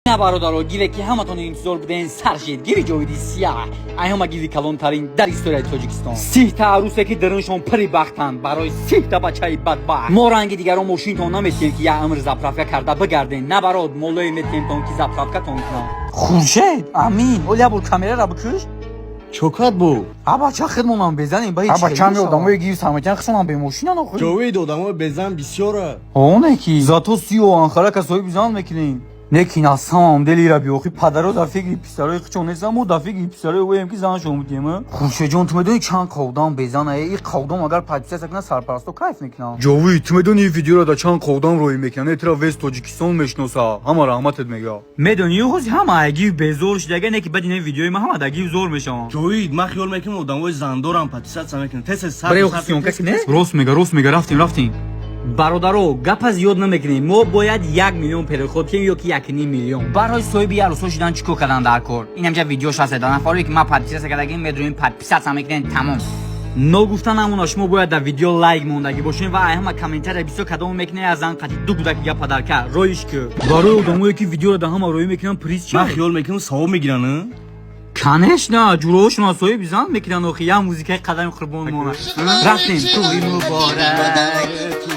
На, бародаро, гиве, ки ҳаматон интизор буден, сар шид. Гиви ҷовиди сияҳ, ай ҳама гиви калонтарин дар историяи Тоҷикистон. 30-та арӯсе, ки даруншон пири бахтанд барои 30-та бачаи бадбахт. Мо ранги дигаро мошинтон наметиҳем, ки як умр заправка карда бигарден. Набарод, молое метиҳемтон, ки заправкатон кунам. Хуршед амин, оли як бор камерара бикуш. Чокат бу. А бача хидмонам безанем ба. А бача ми одамои гив саматян хисонам бемошинан охи. Ҷовид, одамои безан бисёра. Оне ки зато сиё анхара соҳиби зан мекунем. Лекин аз самом деле ира биёхи, падаро дар фикри писарои хичон нестам, мо дар фикри писарои оем, ки занашон будем. Хуршедҷон, ту медони, чанд қавдам безан е? И қавдам агар подписаться кунад, сарпарасто кайф мекунам. Ҷовид, ту медони, видеоро дар чанд қавдам роӣ мекунам? Тира весь Тоҷикистон мешиноса, ҳама раҳматет мега. Медони, ҳози ҳама агив безор шудага, не ки баъди ин видеои ма ҳама дагив зор мешаванд. Ҷовид, ман хиёл мекунам, одамои зандорам подписаться мекунам. Тез тез. Барои съёмка ки не? Рост мега, рост мега. Рафтем, рафтем. Бародаро, гапа зиёд намекунем. Мо бояд 1 миллион переход кунем ё ки 1,5 миллион. Барои соҳиби арӯсо шудан чӣ кор кардан дар кор? Инамҷа видеош ҳаст. Да нафаре, ки ма подписаться кардагим, медроем, подписаться мекунем, тамом. Ногуфта намона, шумо бояд дар видео лайк мондагӣ бошем ва ай ҳама комментария бисёр кадомо мекунем. Аз зан қати ду кӯдаки га падарка роиш ки барои одамое, ки видеоро дар ҳама роӣ мекунам, приз чи? Ман хиёл мекунам, савоб мегиран. Конечно, ҷуроҳошон аз соҳиби зан мекунанд. Охи, як музикаи қадами қурбон мона. Рафтем, тӯи муборак.